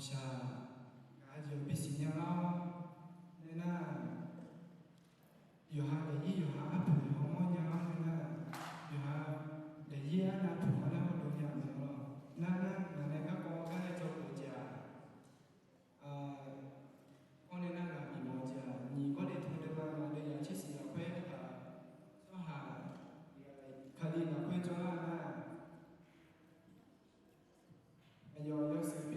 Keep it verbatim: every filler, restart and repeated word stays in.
Shaq, ngaq-euq jeq bisiq nya lar-awr, nae nar, yawqha daefzir yawqha arpoeq hawmawr nya-awr nae nar, yawqha daefzir arnav poeq-awr nar hawdov nya-euq mae lawr. Nar nar ngaq nae garkawv gar nae jawrkeuv jeq-aq, awr nae nar ngaq bifmawf-eu jeq-aq, nyiq gawr daef tmr deuq ma ngaq deuq yaq tser siq lafkhoer aertaq, tsawrhaq Kali lafkhoer jawrlar nar, aqyawf yawshuif